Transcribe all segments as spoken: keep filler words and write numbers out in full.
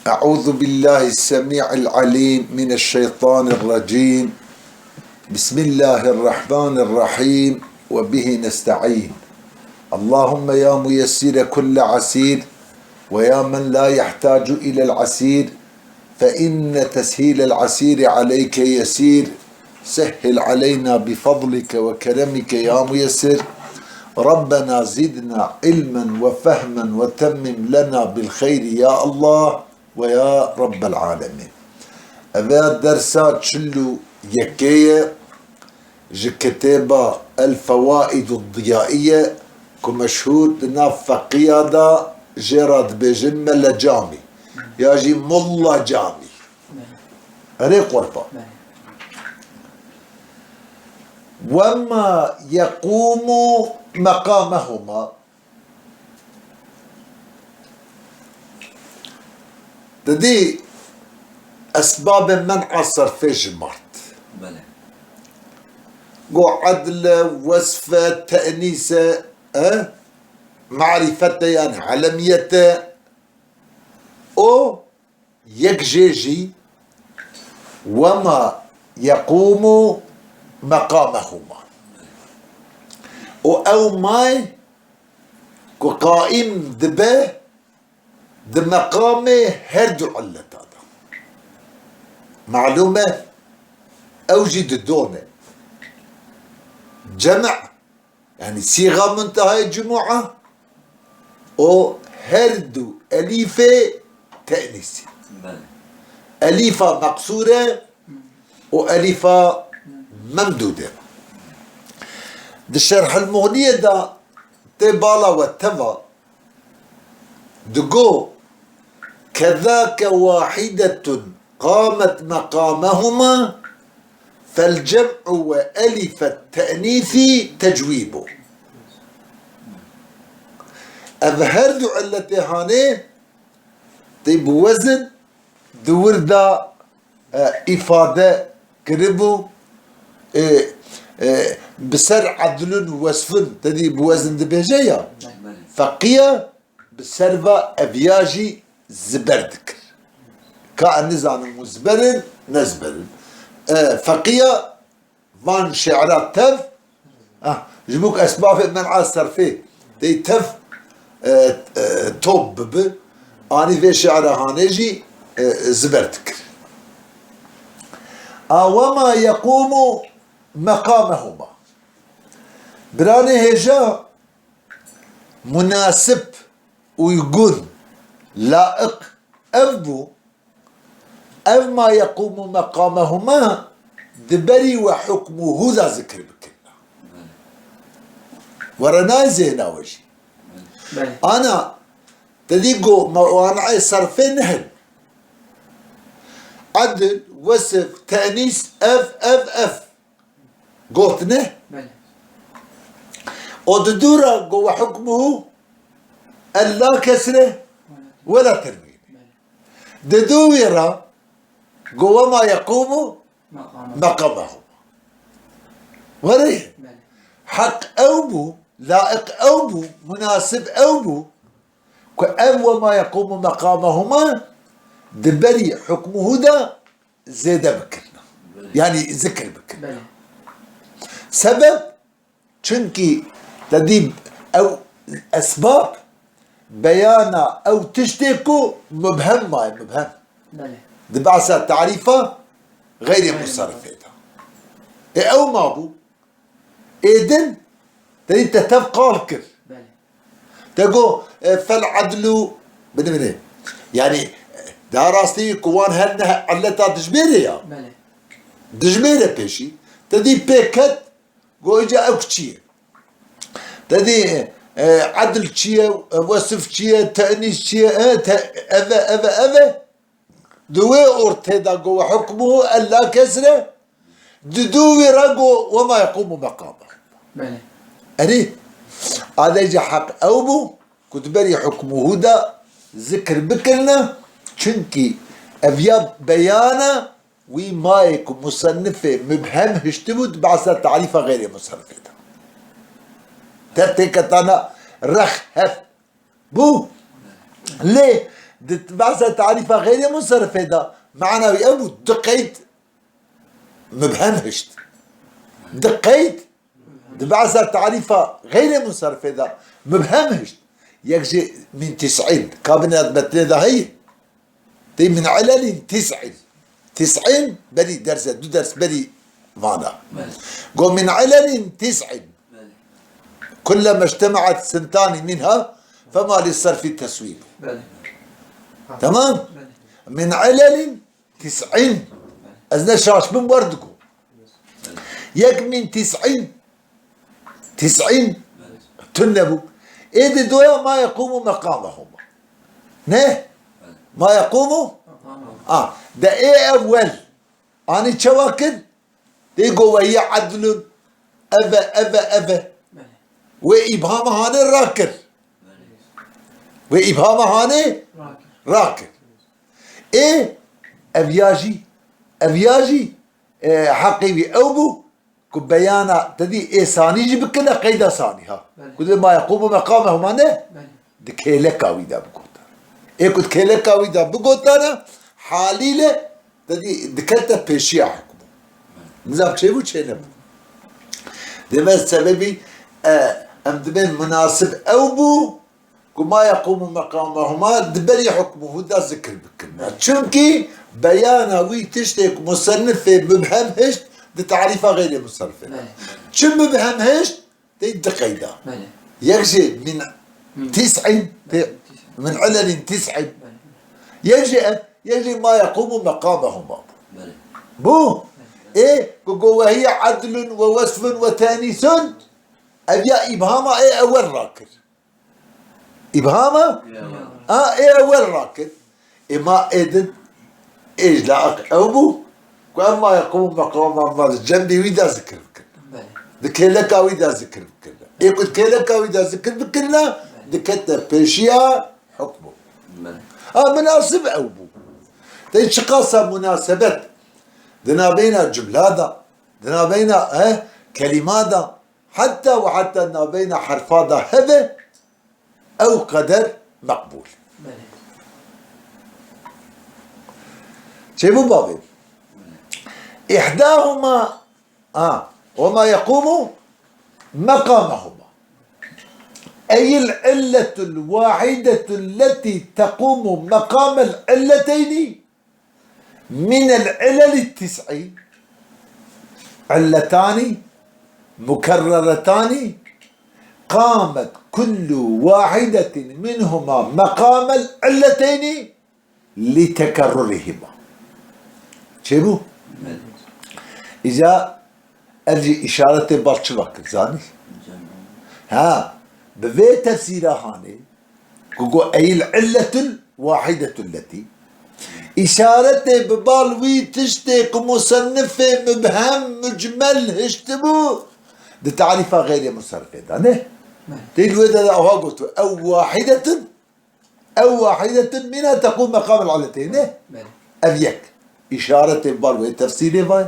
أعوذ بالله السميع العليم من الشيطان الرجيم. بسم الله الرحمن الرحيم. وبه نستعين. اللهم يا ميسر كل عسير، ويا من لا يحتاج إلى العسير، فإن تسهيل العسير عليك يسير. سهل علينا بفضلك وكرمك يا ميسر. ربنا زدنا علما وفهما وتمم لنا بالخير يا الله ويا رب العالمين. Eve dersa çil û yekê ye ji kitêba El Fewaidu Diyaiye ku meşhûr di nav feqiya de jê re dibêjin Mele Camî ya jî Molla Camî. Erê qurban. وما يقوم مقامهما. Didî esbabê men'a serfê jimart. Belê. Go edl e, wesf e, tenîs e, e? Marîfet e, yani alemiyet e. O yek jê jî وما يقوم مقامهما. Û ew may ku qaîm dibe di meqamê her du illeta de. Malûm e, ew jî di do ne. Cem', yani sîxa muntehayê cumûa, o her du elîfê tenîsî. Belê. Elîfa meqsûre û elîfa memdûde. Di Şerhel Muxniyê de tê bala we teva digo, كذاك واحدة قامت مقامهما فالجمع وألف التأنيث تجويب. Ev her du illetê hanê tê bi wezin di wir de e, îfade kiribû, e, e, bi ser edlun wesfun, te dî bi wezin dibêje ya. Belê. Feqiye bi ser va eviya jî ziber dikir. Ka em nizanin muzberin, nezberin. E, feqiye van şi'ra tev, ah, ji bo ku esbabê men'a serfê tê tev, e, e, top bibi, anî vê şi'ra hanê jî, e, ziber dikir. A وما يقوم مقامهما. Biranê hêja munasib, uygun, laiq ev bû, ev ma yequmu meqamehuma di berî we hukmuhu de zikir bikirina. Were nayê zêhna we jî. Belê. Ana, te dî got, mewani'ê serfê nihin. Edil, wesif, tenîs, ev, ev, ev. Gotine? Belê. O di dû re go we hukmuhu ella kesre wela tenwîne. Belê. Di dû wî re go we ma yequmu meqamahu. Were. Belê. Heq ew bû, laiq ew bû, munasib ew bû ku ev we ma yequmu meqamahuma di berî hukmuhu de zêde bikirina. Belê. Yanî zikir bikirina. Belê. Sebeb, çunkî te dî ew esbab beyana ew tiştê ku mubhem maye, mubhem. Belê. Di behsa tarîfa xeyrê musarrifê de. Ê ew mabû, ê din te dî te tev qal kir. Belê. Te got, e, fel edlu, bini bini. Yani, e, daha rastî ku wan her neh illeta dijmêrê ya. Belê. Dijmêre pêşî. Te dî pê ket, got, îca ew çi ye? Te dî, e, edl çi ye, e, wesif çi ye, tenîs çi ye, e, te, eve, eve, eve. Di wê ortê de got, "Hukmuhu ella kesre", di dû wî re got, "Wema yequmu meqama." Belê. Erê, adê jî heq ew bû ku di berî hukmuhu de zikir bikirine, çunkî ev ya beyana wî mayê ku musennifê mubhem hiştibû di behsa tarîfa xeyrê musennifê de. Te têketana rex hev. Bû. Lê Di behsa tarîfa xeyrê munsarifê de mana wî ew bû, du qeyd mubhem hişt. Du qeyd di behsa tarîfa xeyrê munsarifê de mubhem hişt. Yek jî min tis'in, ka binêre di metnê de heye. Tê min ilelin tis'in. Tis'in berî derse, du ders berî vana. Belê. Go min ilelin tis'in. Belê. Kulleme ictemaet sintani minha fema lissarfi teswîb. Belê. Tamam? Belê. Min ilelin tis'in. Ez ne şaş bim, wer digo. Yek min tis'in. Tis'in tune bû. Ê di doya ma yequmu meqamehuma. Ne? Ma yequmu? A, de ê ewel. Anî çawa kir? Dê go ve ye edlun. Eve, eve, eve. Wê îbhama hanê rakir. Wê îbhama hanê rakir. Ê ev ya jî, ev ya jî, e, heqê wî ew bû. Ku beyana te dî ê sanî jî bikine qeyda sanî ha. Belê. Ku dê ma yequmu meqamehuma ne? Belê. Di kêleka wî de bigotane. Ê ku di kêleka wî de bigotane, halîle te dî dikete pêşiya hukmû. Nizam çêbû çênebû. Deme sebebî, e, em dibên munasib ew bû, Ku ma yequmu meqamehuma di berî hukmuhu de zikir bikirine. Çimkî beyana wî tiştê ku musennifê mubhem hişt di tarîfa xeyrê musennifê de. Evet. Çi mubhem hişt? Tê di qeyda. Belê. Yek jî min Min. tis'in, tê, Belê, tis'in. min ilelin tis'in. Belê. Yek jî ev, yek jî ma yequmu meqamehuma. Belê. Bu, Belê. ê, ku go ve hiye edlun ve wesfun ve tenîsun, ev ya îbhama ê ewel rakir. Îbhama? Ya. A, ê ewel rakir. Ê ma ê din, ê ji laiq ew bû, ku em ma yequmu meqama ma di cembê wî de zikir bikirine. Belê. Di kêleka wî de zikir bikirine. Ê ku di kêleka wî de zikir bikirine, Belê. dikete pêşiya hukmû. Belê. A, munasib ew bû. Tê çiqasa munasebet di navbeyna cumla de, di navbeyna, he, kelîma de, Heta û heta navbeyna herfa de hebe, ew qeder meqbûl. Belê. Çêbû bavê. Îhdahuma, a, ve ma yequmu meqamehuma. Eyl illetul wahidetul leti tequmu meqamel illeteyni. Minel ileli tis'i, illetani mukerreretani, qamet kullu wahidetin minhuma meqamel illeteyni li tekerrurihima. Çêbû? Îca ev jî îşaretê bal çi vakir zanî? Ha, bi vê tefsîra hanê, Ku got, eyl illetul wahidetul leti. Îşaretê bi bal wî tiştê ku musennifê mubhem, mucmel hiştibû, di tarîfa xeyrê musennifê de, ne? Belê. Tê li wê de, de awha gotu, ew wahidetun, ew wahidetun mina teqûm meqamel illetê, ne? Belê. Ev yek. Îşaretê bar wê tefsîlê vay.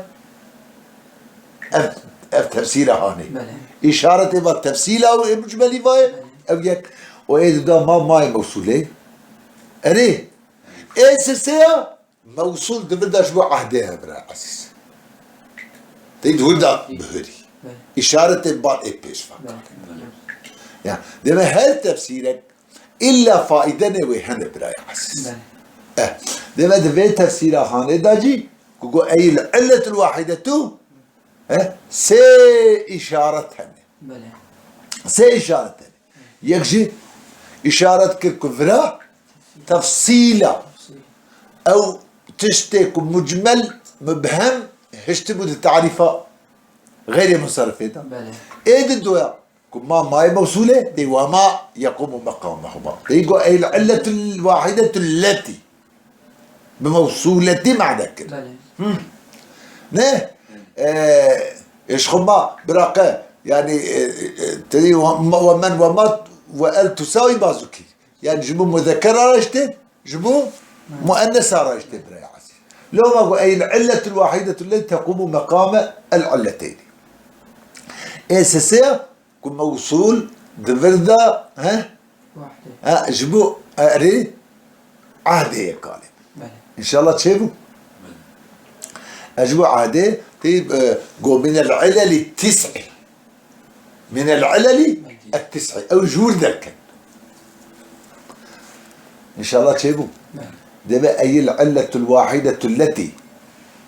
Ev, ev tefsîla hanê. Belê. Îşaretê bar tefsîla û ê mucmelî vay. Belê. Ev yek. O ê dida ma mayê mewsûlê. Erê. Ê sisê ya mewsûl di vir de ji bo ehdê ye, bira ezîz. Tê di wir de bihurî. Belê. Îşaretê bar ê pêş ve. Belê. Ya, deme her tefsîrek Îlla faîdenê wê hene birayê ezîz. Belê. Eh, deme di vê tefsîra hanê de jî ku got eyl illetul wahidetu, eh, sê îşaret hene. Belê. Sê îşaret hene. Yek jî îşaret kir ku vira tefsîla. Tefsîl. Ew tiştê ku mucmel, mubhem hiştibû di tarîfa xeyrê munsarifê de. Belê. Ê di doya Ku ma mayê mewsûlê, dê wa ma yequmu meqamehuma. Dê go eyl illetul wahidetul leti. Bi mewsûletî made kir. Belê. Hı. Ne? E, e, ji xwe ma biraqe, yani, e, e, tedî ve ma, ve men ve ma ve el tusawi ma zukî. Yani ji bo muzekera re jî tê, ji bo muennesa re jî tê birayê ezîz. Loma go eyl illetul wahidetul leti tequmu meqame el illeteyni. Ê sesê ya Ku mewsûl di vir de, he? Wahde. He, ji bo, erê, Ehdê ye kalê. Belê. Înşallah çêbû. Ez ji bo ehdê tê, e, go minel ilelî tis'î. Minel ilelî et tis'î. Ew ji wir derket. Înşallah çêbû. Belê. Debe eyil illetul wahidetul letî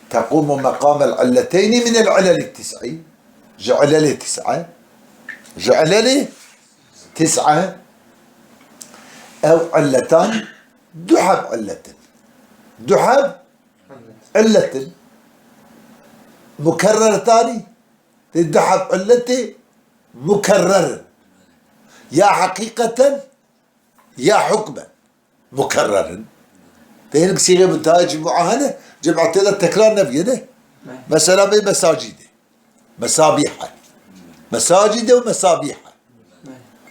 tequmu meqamel illeteynî minel ilelî tis'î. Ji ilelê tis'e. Ji ilelê tis'e. Ew illetan du heb illetin. Du heb illetin. Mukerreretanî. Tê du heb illetê mukerrer in. Ya heqîqeten ya hukmen mukerrer in. Tê hinek sîxê muntehayê cumu'a hene, cem'a tê de tekrar nebûye ne. Mesela bê mesacîdê. Mesabîhe. Mesacîdê û mesabîhe.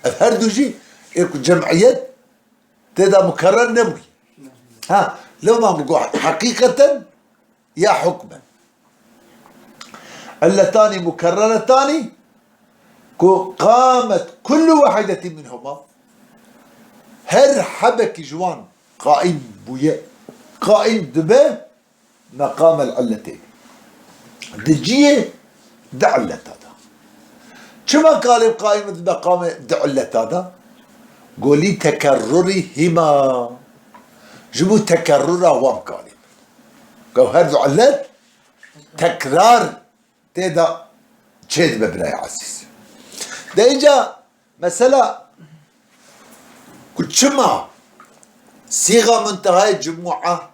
Ev her du jî ê ku cem'iyet tê de mukerrer nebûye. Ha, lewma min got heqîqeten ya hukmen. Illetanî mukerreretanî ku qamet kullu wahidetî minhuma, her hebekî ji wan qaîm bûye, qaîm dibe meqamel illetê. Di cihê di illeta de. Çima kalê qaîm di meqamê di illeta de? Go lî tekerrurî hîma. Ji bo tekerrura wan kalê. Ku her du illet tekrar tê de çêdibe birayê ezîz. De înca mesela ku çima sîxa muntehayê cumu'a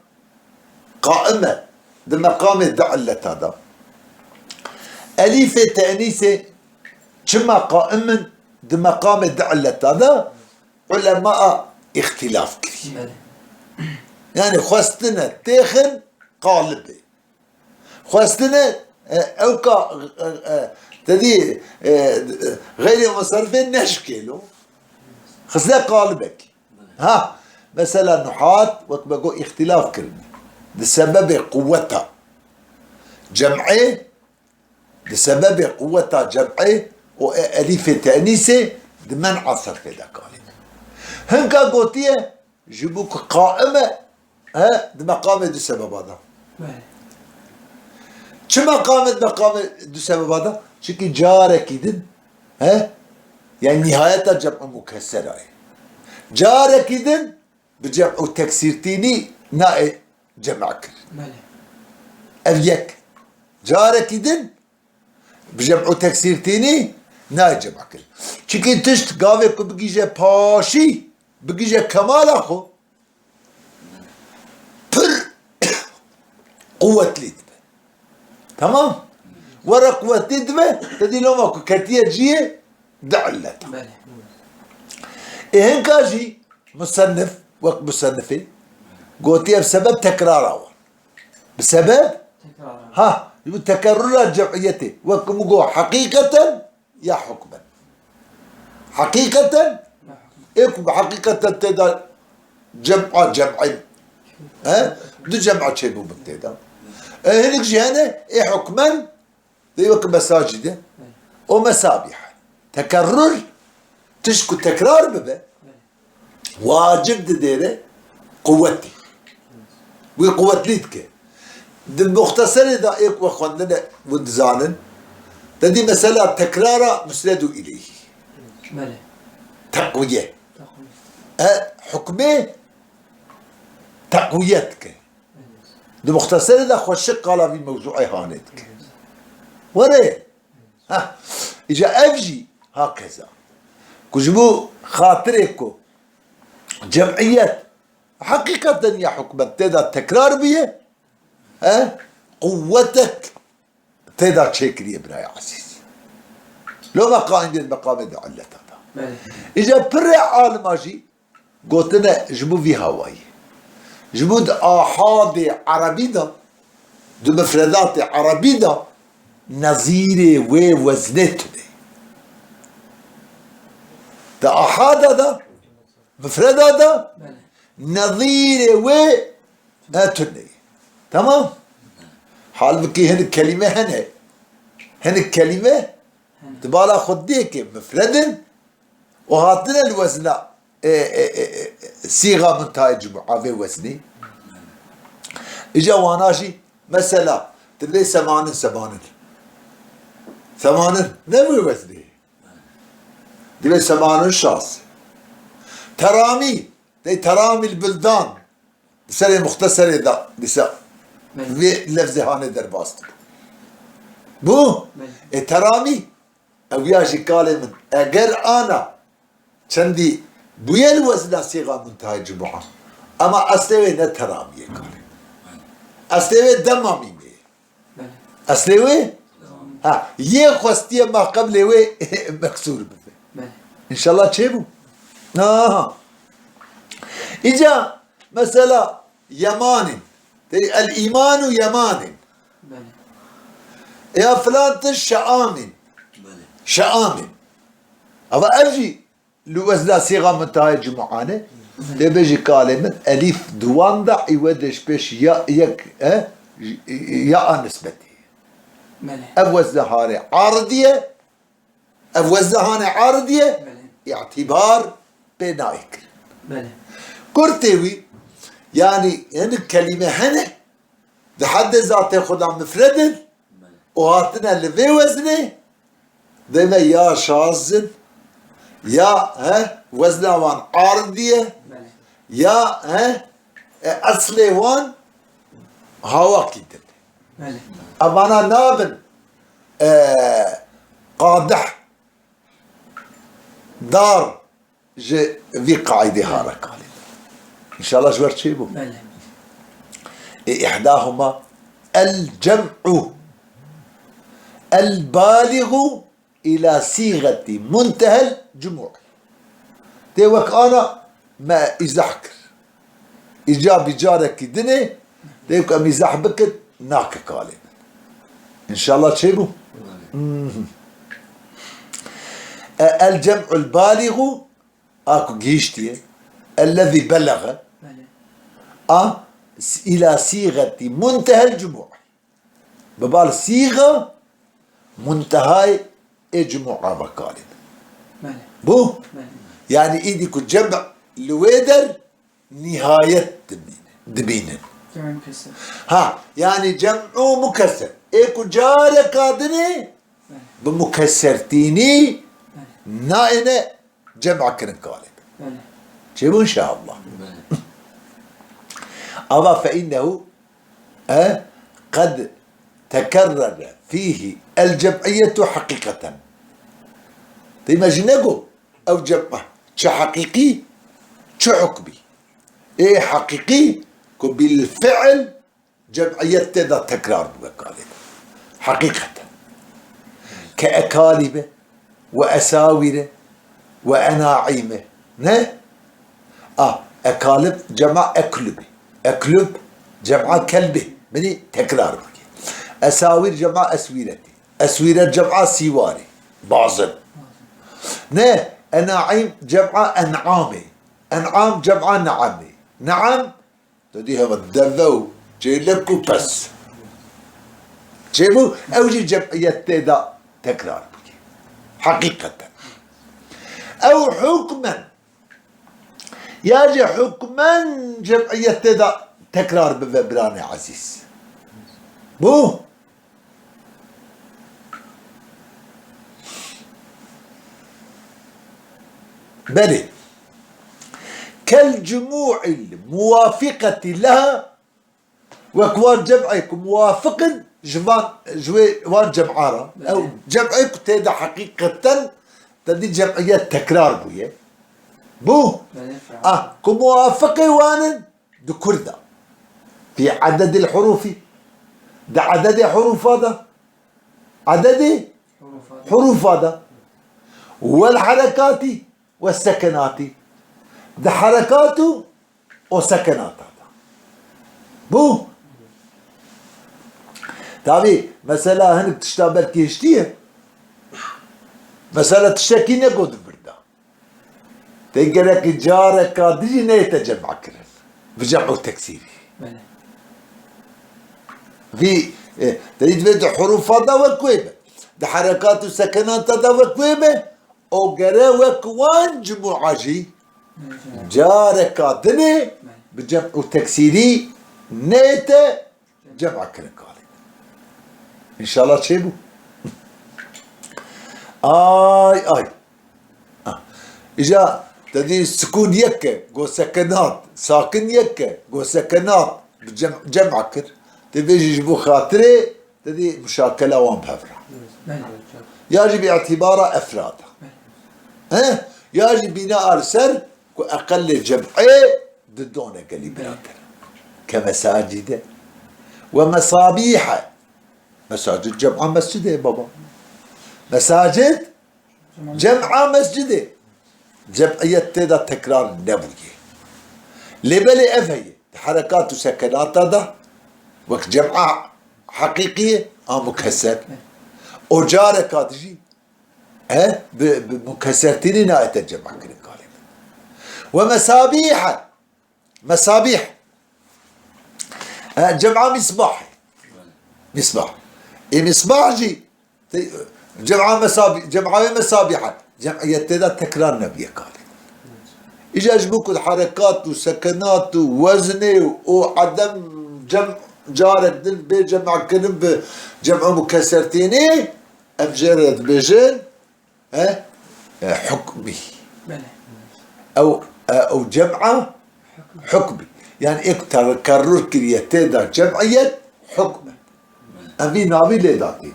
qaim e di meqamê di illeta de. Elîfê tenîsê çima qaim in di meqamê di illeta de, ulemaa îxtîlaf kiriye. Belê. Yani xwestine têxin qalibê. Xwestine, e, ewka, e, e, te dî, e, xeyrê musarrifê neşkêlo. Xiste qalibek. Ha, mesela nuhat, wek me got, îxtîlaf kirine. Di sebebê quweta cem'ê, di sebebê quweta cem'ê û e, elîfê tenîsê di men'a sarfê de kalê. Hinka gotiye, ji bo ku qaim e, he, di meqamê du sebeba de. Belê. Çima qaim e di meqamê du sebeba de? Çimkî carekî din, he, yani nihayeta cem'u mukesera ye. Carekî din bi cem'u teksîrtînî nayê cem' kir. Belê. Ev yek. Carekî din bi cem'u teksîrtînî nayê cem' kir. Çimkî tişt gavê ku bigihîje paşî, bigihîje kemala xwe, pir quwetlî dibe. Tamam? Were quwetlî dibe, te dî loma ku ketiye cihê di illeta. Belê. Ê hinka jî musennif, wek musennifê, gotiye bi sebeb tekrara wan. Bi sebeb, ha, ji bo tekerrura cem'iyetê. Wek min got, heqîqeten ya hukmen. Heqîqeten, ê ku bi heqîqeten tê de cem'a cem'in. He? Du cem'a çêbûbin tê de. E, hinek jî hene, ê hukmen, dê wek mesacîde. O mesabîhe. Tekerrur, tişt ku tekrar bibe, wacib didêre quwetê. Wî quwetlî dike. Di muxteserê de ê ku we xwendine, hûn dizanin. Te dî mesela tekrara musnedû îleyhî. Belê. Teqwiye. Teqwiye. E, hukmê teqwiye dike. Di muxteserê de xweşik qala vî mewzûê hanê dike. Were. Heh. Îca ev jî hakeza. Ku ji bo xatirê ku cem'iyet heqîqeten ya hikûmet tê de tekrar bûye, he? Quwetek tê de çêkiriye birayê ezîz. Loma qaîm bê di meqamê di illeta de. Belê. Îca pirê alima jî gotine ji bo vî hawayî. Ji bo di ahadê erebî de, di mifredatê erebî de nezîrê wê weznê tune. Di ahada de, mifreda de, belê, nezîrê wê ne tune. Tamam? Halbukî hinek kelîme hene. Hinek kelîme di bala xwe dê ke mifred in û hatine li wezna e, e, e, e, sîxa muntehayê cumûa vê weznê. Îca wana jî mesela, tu vê semanin, semanin. Semanin, ne vê weznê. Divê semanin şaz. Teramî, dey teramî li bildan. Di serê muxteserê de, dîsa Belê. Vê lefzê hanê derbas dibû. Bû? Belê. Ê teramî, ew ya jî kalê min. Eger ana çendî bûye li wezna sîxa muntehayê cumûa. Ema eslê wê ne teramiyê kalê. Eslê wê dema mîmê. Belê. Eslê wê? Tamam. Ha, yê xwestiye ma qeblê wê meksûr bibe. Belê. Înşallah çêbû. Aha. Îca mesela yemanîn. Tê el îmanu yemanîn. Belê. Ya filan tişt şeamîn. Belê. Şeamîn. Ama ev jî li wezna sîxa muntehayê cumûa ne. Belê. Tê bêjî kalê min, elîf di wan de îwedê ji pêş ya yek, e, ya a nisbetê. Belê. Ev wezna hanê aridî ye, ev wezna hanê aridî ye, Belê. Îtîbar pê nayê kirin. Belê. Kurtê wî, yanî hinek kelîme hene, di heddê zatê xwe de mifred in û hatine li vê weznê, deve ya şaz in, ya, he, wezna wan ardî ye, Belê. Ya, he, e, eslê wan hawakî din. Belê. Evana nabin, e, qadih, dar, ji vî qaîdê hare kalê. Înşallah ji wer çêbû. Belê. Ê îhdahuma el cem'u el balîgu îla sîxetî muntehel cumû'î. Tê wek ana me îzah kir. Îca bî carekî dinê, dê ku em îzah bikin, nake kalê min. Înşallah çêbû. Mhm. E, el cem'ul balîgu, a ku gihîştiye, ellezî belege, Belê. A s-, îla sîxetî muntehel cumû. Bi bal sîxa muntehayê cumûa ve kalê. Belê. Bû? Belê. Yanî îdî ku cem li wê der nihayet dimîne-, dimînin. Cem'u mukesser. Ha, yanî cem'u mukesser. Ê ku careka dinê Belê. Bi mukessertînî Belê. Naêne cem'a kirin kalê. Belê. Çêbû înşallah. Belê. Ava fe innehu, e, qed tekerrere fîhî el cem'iyetu heqîqeten. Tê me jî negot ew cem'a çi heqîqî, çi hukmî. Ê heqîqî ku bil fi'l cem'iyet tê de tekrar bûye kalê. Heqîqeten. Ke ekalî be, we esawîr e, we enaîm e. Ne? A, ekalib cem'a eklub e. Eklub cem'a kelb e. Binî tekrar bûye. Esawîr cem'a eswîret e. Eswîret cem'a sîwar e. Bazin. Ne? Enaîm cem'a en'am e. En'am cem'a ne'am e. Ne'am Tu dî hema deve û çêlek û pes. Çêbû, ew jî cem'iyet tê de tekrar bike. Heqîqeten. Ew hukmen, ya jî hukmen cem'iyet tê de tekrar bibe biranê ezîz. Bû? Belê. Kel cumû'il muwafiqetî leha, wek wan cem'ê ku muwafiq in ji van, ji wê wan cem'a re. Belê. Ew cem'ê ku tê de heqîqeten te dî cem'iyet tekrar bûye. Bû? Belê, feham. Ah, ku muwafiqê wan in, di kur de. Fî ededil hurufî. Di ededê hurufa de. Ededê Hurufa. Hurufa de. Wel herekatî, we sekenatî. Di herekat û o sekenata de. Bû. Tabî, mesela hinek tişta belkî hiştiye. Mesela tiştekî ne got di vir de. Tê gerekî careka dijî neyête cem'a kirin. Bi cem'u teksîrî. Belê. Vî, e, te dî divê di hurufa de wek wê be. Di herekat û sekenata de wek wê be. O gere wek wan cumû'a jî Careka dinê bi cem û teksîrî neyête cema kirin kalê. Înşallah çêbû. Ay, ay. Ah. Îja te dî sikûn yek e, go sekenat, sakin yek e, go sekenat, bi cem, cema kir. Te bêjî ji bo xatirê, te dî muşakela wan bi hev re. Belê. Ya jî bi îtîbara efrada. Belê. He? Ya jî bîna li ser ku eqelê cem'ê di done gelî birader. Ke mesacîde. Ve mesabîhe. Mesacid cem'a mescidê baba. Mesacid cem'a mescidê. Cem'iyet tê de tekrar nebûye. Lê belê ev heye. Di herekat û sekenata de wek cem'a heqîqî ye, a mukeser. O careka dijî, e, bi, bi mukesertînî nayête cem'a kirin kalê. Ve mesabîhe. Mesabîh. E, cem'a misbah. Misbah. Ê misbah jî, te, cem'a mesabî-, cem'a wê mesabîh e. Cem'iyet tê de tekrar nebûye kalê. Îja ji bo ku herekat û sekenat û weznê û o edem cem carek din bê cem'a kirin bi cem'a mukesertînî, em jê re dibêjin, He? E, hukmî. Belê. Ew, e, ew cem'a hukmî. Yani êk tekerrur kiriye tê de cem'iyet hukm e. Em vî navî lê datîn.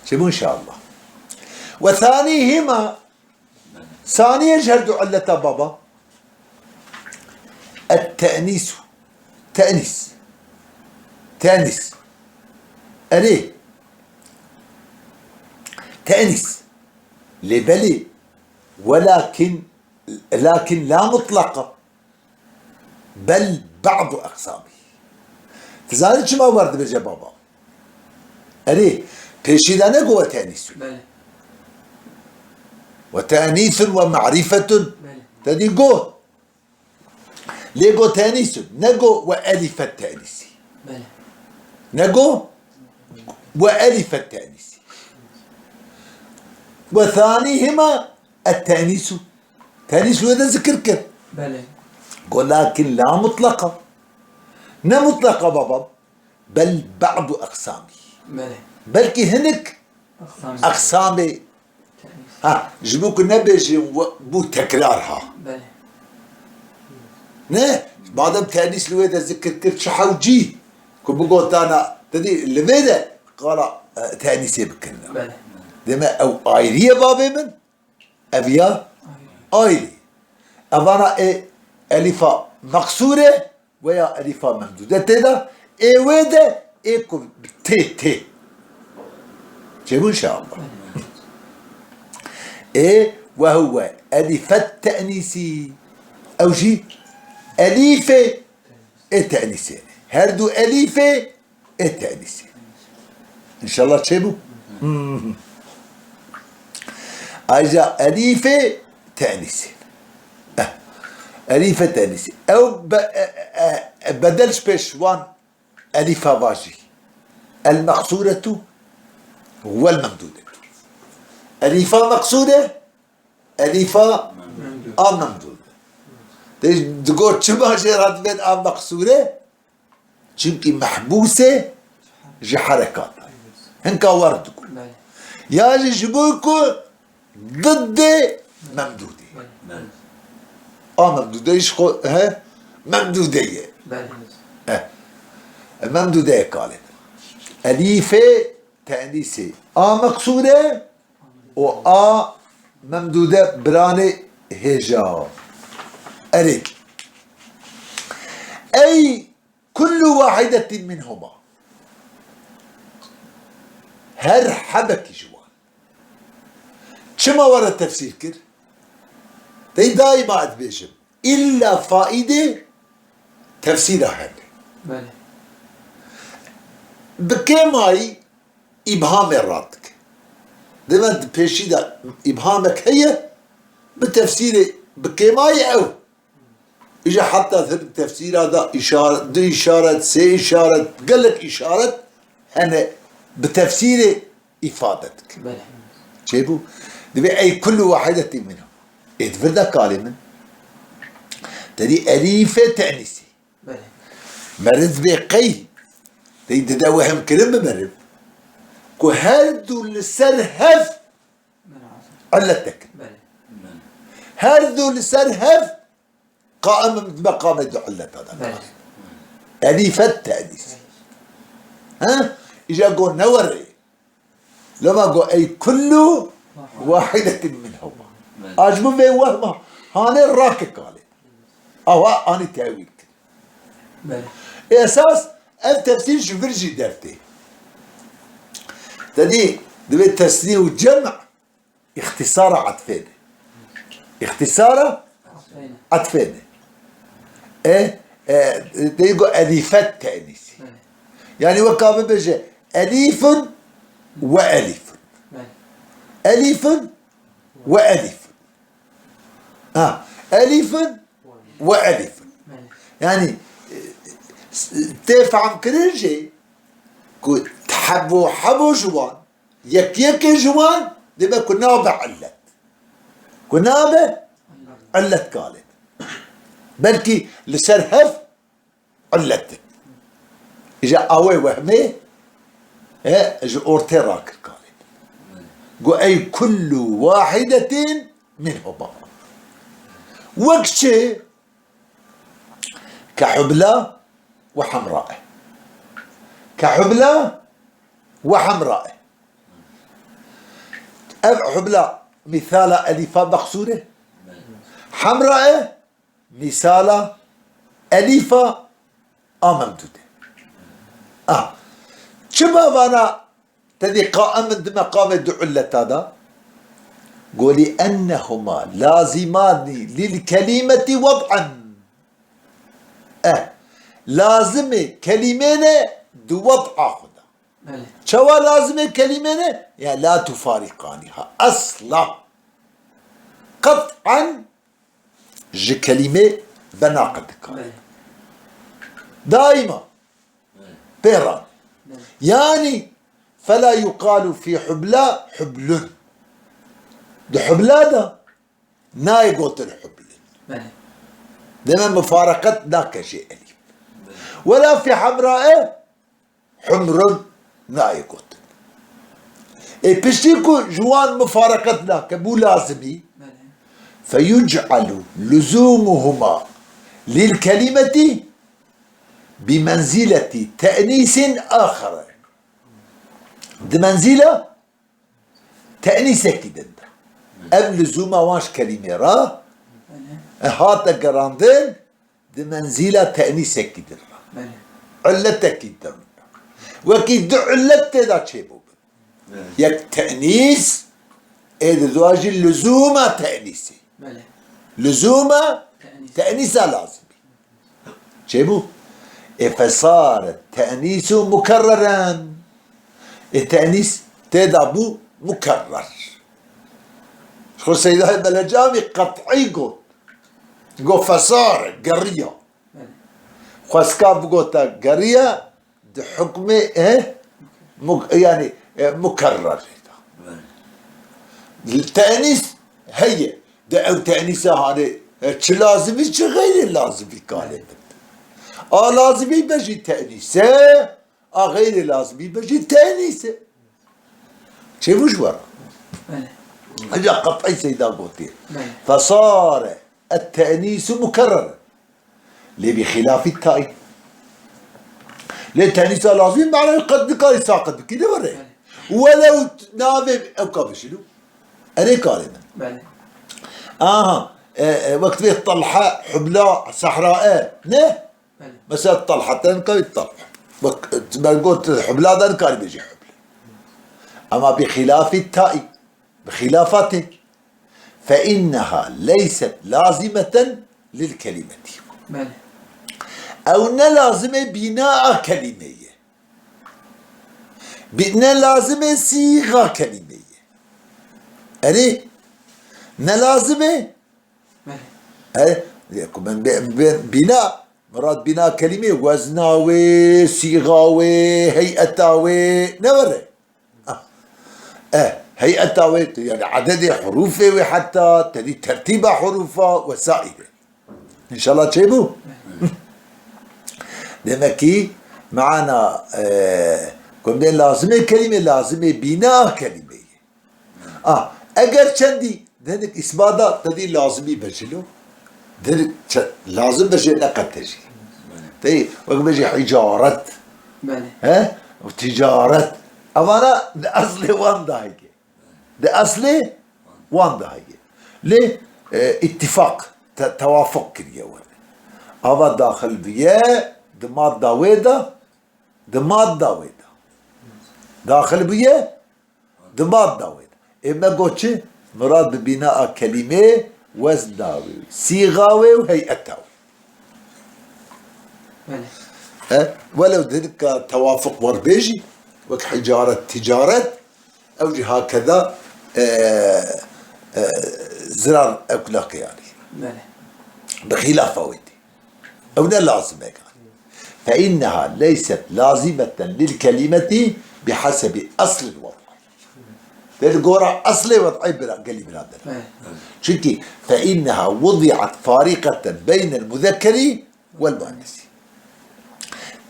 Çi bû inşallah. Ve thanîhîma, saniye ji her du illeta baba. Et-te'nîsu. Te'nîs. Te'nîs. Erê. Te'nîs. Lê belê. Welakin, lakin la mutlaka. Bel ba'du eksamî. Tu zanî çima wer dibêje baba? Erê, pêşî de ne got we te'nîsûn. Belê. We te'nîsûn we ma'rîfetûn. Belê. Te dî got. Lê got te'nîsûn. Ne got we elîfet te'nîsî. Belê. Ne got we elîfet te'nîsî. We thanîhîma et-te'nîsû. Te'nîs wê de zikir kir. Belê. Got lakin la mutlaka. Ne mutlaka babam. Bel ba'du eksamî. Belê. Belkî hinek Eksamê. Eksamê. Te'nîs. Ha, ji bo ku nebêjin we-, bû tekrar ha. Belê. Ne, madem te'nîs li wê de zikir kir, çi hewcî ku bigotana, te dî li vê de qala, e, te'nîsê bikin. Belê. Deme ew ayrî ye babê min, ev ya ayrî. Evana ê elîfa meqsûr e, Veya elîfa memdûde tê de, ê wê de, ê ku bi tê, tê. Çêbû inşallah. Ê, ve huwe elîfet te'nîsî. Ew jî elîfê ê te'nîsê. Her du elîfê ê te'nîsê. İnşallah çêbû. Hmm. Ayrıca elîfê te'nîsê. Eh. Elîfê te'nîsê. Ew be-, e, e, e, bedel ji pêş wan elîfa vajî. El meqsûretu wel memdûdetu. Elîfa meqsûre, elîfa a memdûde. Te digot çima jê re dibên a meqsûre? Çimkî mehbûs e ji herekata. Hinka wer diku. Belê. Ya jî ji bo ku diddê memdûdê. Belê. A memdûde ji xwe, he? Memdûde ye. Belê. He. Memdûde ye kalê. Elîfê te'nîsê. A meqsûre û a memdûde biranê hêja. Erê. Ey Kullu wahidetin minhuma. Her hebekî ji wan. Çima were tefsîr kir? Dey daîma ez dibêjim. Îlla faîdê tefsîra hene. Belê. Bi kêmayî îbhamê rat dike. Dema di pêşî de îbhamek heye, bi tefsîrê bi kêmayî ew. Îja heta hinek tefsîra da îşaret, du îşaret, sê îşaret, gelek îşaret hene bi tefsîrê îfade dike. Belê. Çêbû? Divê ey kullu wahidetî minhum. Ê di vir de kalê min. Te dî elîfê te'nîsî. Belê. Meriv bê qey. Tey dide wehim kirin bi meriv. Ku her du li ser hev Belê. Illet tekin. Belê. Her du li ser hev qaim bi meqamê du illeta de. Belê. Elîfet te'nîs. Belê. Ha? Îca go newerê. Loma go ey kullu wahidetin minhuma. Belê. A ji bo vê wehma hanê rake kalê. Awa anî tewîl kir. Belê. Esas ev tefsîr ji vir jî dertê. Te dî divê tesnî û cem îxtîsara etfê ne. Îxtîsara etfê ne. E, e, dê go elîfet te'nîsî. Belê. Yani weka bibêje elîfun we elîfun. Belê. Elîfun we elîfun. Ha, elîfun we elîfun. Belê. Yani, e, s-, tê fehmkirin jî ku hebo hebo ji wan, yek yekê ji wan dê be ku nabe illet. Ku nabe illet kalê. Belkî li ser hev illet in. Îja awê wehmê, e, ji ortê rakir kalê. Go ey kullu wahidetin minhuma. Wek çi? Ke hubla we hemra e. Ke hubla we hemra e. Ev hubla mîsala elîfa meqsûr e. Hemra e. Mîsala elîfa a memdûd e. Ah. Çima vana te dî qaim in di meqamê du illeta de? Go li ennehuma lazîmanî lil kelîmetî wed'en. Eh. Lazimê kelîmê ne di wed'a xwe de. Belê. Çawa lazimê kelîmê ne? Ya la tufarîqanîha. Esla. Qet'en ji kelîmê benaqe dikare. Belê. Daîma. Belê. Pê re. Belê. Yanî, fela yuqalu fî hubla hublun. Di hubla de nayê gotin hublun. Belê. Deme mufareqet nake jê elîf. Belê. Wela fî hemrae humrun nayê gotin. Ê piştî ku ji wan mifareqet nake, bû lazimî, Belê. Feyuc'alu luzûmuhuma lil kelîmetî bi menzîletî te'nîsin axere. Di menzîla te'nîsekî din de. Ev lizûma wan ji kelîmê re, Belê. E, hate gerandin, di menzîla te'nîsekî din re. Belê. Illetekî din re. Wekî du illet tê de çêbûbin. Belê. Yek te'nîs, ê di dua jî lizûma te'nîsê. Belê. Lizûma Te'nîs. Te'nîsa lazimî. Çêbû? Ê fesare te'nîsu mukerreren. Ê te'nîs tê de bû mukerrer. Ji xwe Seydayê Belecamî qet'î got. Got fesare, geriya. Belê. Xwestka bigota geriya, di hukmê, e, mu-, yani, e, mukerrer. Belê. Te'nîs heye. De ew te'nîsa hanê, e, çi lazimî, çi xeyrê lazimî kalê bin. A lazimî be jî te'nîse, a xeyrê lazimî be jî te'nîse. Çêbû ji we re? Belê. Hece qet'î Seyda gotiye. Belê. Fesare et te'nîsu mukerrer. Lê bi xilafî taî. Lê tenîsa lazimî manayê qet nikarî saqit bikî, ne were. Belê. Welew navê ew ka bişîno. Erê karê min. Belê. Aha, e, e, wek divê Talha, Hubla, Sehra e, ne? Belê. Mesela Talha te nikarî Talha. Wek, e, ben got Hubla da nikarî bêjî Hubla. Ama bi xilafî taî. Bi xilafa tê. Fe inneha leyset lazimeten lil kelimeti. Belê. Ew ne lazimê bîna a kelimê ye. Bi-, ne lazimê sîxa kelimê ye. Erê, ne lazimê. Belê. Erê, ku ben, ben, ben bîna, mirad bîna kelimê wezna wê, sîxa wê, heyeta wê, ne were. Ah. E, Heyeta wê, yani ededê hurufê wê heta, tedî tertîba hurufa vesaire. İnşallah çêbû. Demek ki mana, e, ku em dê lazimê kelîme, lazimê bîna kelîmeyê. Ah, eger çendî dedik îsbada, tedî lazimî bejilo. Dedik çe-, lazim bejê ne qete jî. Tey, wek bejê hicaret. Belê. He? Ticaret. Evana di eslê wan de heye. Di eslê wan de heye. Lê, e, îttifaq, te-, tewafuq kiriye were. Ava daxil bûye di madda wê de, di madda wê de. Daxil bûye di madda wê de. Ê me got çi? Mirad bi bîna a kelîmê wezna wê, sîxa wê û heyeta wê. Belê. E, welew di ka tewafuq wer bê jî, wek hicaret, ticaret, ew jî hakeza, e, e, zirar ew kulakê yanî. Belê. Bi xîlafa wê tê. Ew ne lazim e yanî. فإنها ليست لازمة للكلمة بحسب أصل الوضع. Tê li gora eslê wed'ê bira-, gelî birader. Evet. Çünkü فإنها وضعت فارقة بين المذكر والمؤنث.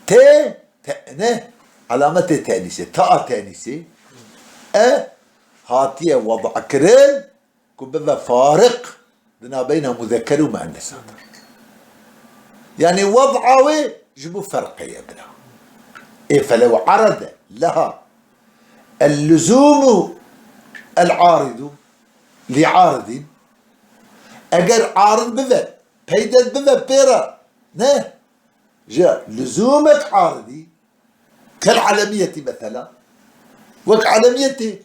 Tê, te-, ne? Alametê tenîsê, ta tenîsê. E, hatiye wed'a kirin, ku bibe fariq di nabeyna muzekker û muennesan de. Yani wed'a wê ji bo ferqê ye bira. Ê felew arede leha el-luzûmu el-aridu li aridin. Eger arid bibe, peyde bibe pê re, ne? Ji luzûmek aridî, kel elemiyetî mesela, wek elemiyetê,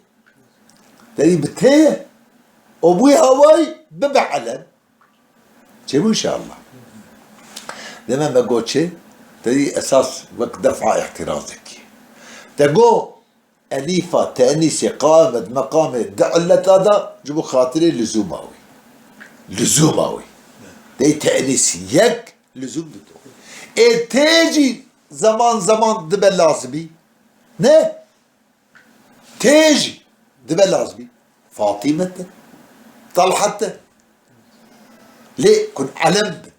tedî bi tê ye, û bûyê hawayî bibe elem. Çêbû inşallah. Deme me got çi, tedî esas wek def'a îhtirazekî. Te got, Elîfa tenîsê qame di meqamê di illeta de ji bo xatirê lizûma wî. Lizûma wî. Dey tenîs yek lizûm dido. Ê tê jî zeman zeman dibe lazimî. Ne? Tê jî dibe lazimî. Fatîme te. Talha te. Lê kun elem bin.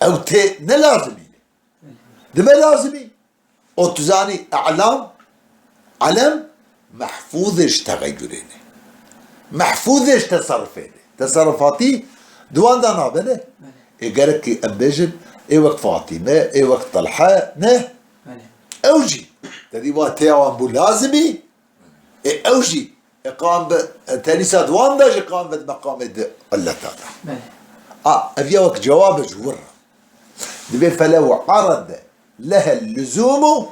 Ew tê ne lazimî ne. Dibe lazimî. O tu zanî, e'lam, elem, mehfûz e ji tegeyyurê ne. Mehfûz e ji teserrufê ne. Teserrufatî di wan de nabe ne. Belê. Ê gerek em bêjin, ê wek Fatîme, ê wek Telhe, ne? Belê. Ew jî, tedî wa têya wan bû lazimî, ê ew jî, ê qan bi, e, tenîsa di wan de jî qan bi di meqamê di illeta de. Belê. A, ev ya wek cewab e ji wir re. Dibê felew arede lehel luzûmu,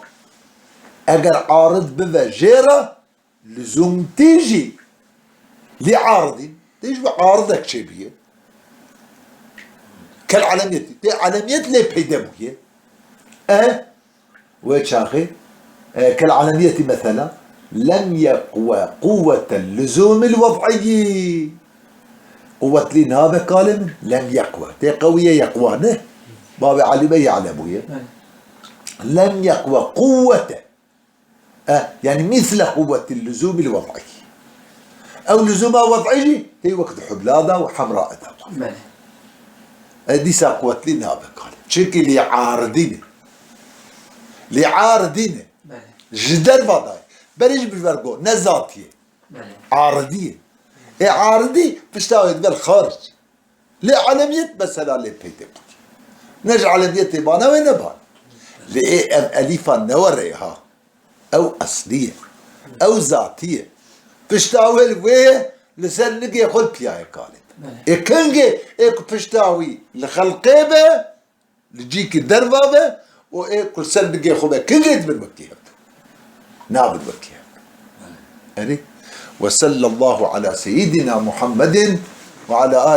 eger arid bibe jê re, luzûm tê jî lê aridîn, tê ji bo aridek çêbûye. Kel elemiyetî, tê elemiyet lê peyde bûye. E, wê çaxê, e, kel elemiyetî mesela, lem yeqwe quwwetel luzûmil wed'iyî. Quwwetlî nabe kalê min, lem yeqwe. Tê qewiye yeqwa ne? Babê elî be ye'le bûye. Belê. Lem yeqwe quwwete. E, yani mîsle quwwetil luzûmil wed'î. Ew luzûma wed'î jî tê wek di hubla da û hemra eda. Belê. E, dîsa quwwetlî nabe kalê. Çimkî lê aridî ne. Lê aridî ne. Belê. Ji derva dayê. Berê jî bi ver got, ne zatî ye. Belê. Aridî ye. Ê aridî pişta wê dibe li xaric. Lê elemiyet mesela lê peyde bûye. Ne ji elemiyetê bana wê ne bana. Lê ê ev elîfa ne were ye ha. Ew eslî ye. Ew zatî ye. Pişta wê li wê ye, li ser nigê xwe li piya ye kalê. Belê. Ê kengê, ê ku pişta wî li xelqê be, li cîkî derva be û ê ku li ser nigê xwe be, kengê dibin wekî hev. Nabin wekî hev. Erê. Ve sallallahu ala seyyidina Muhammedin ve ala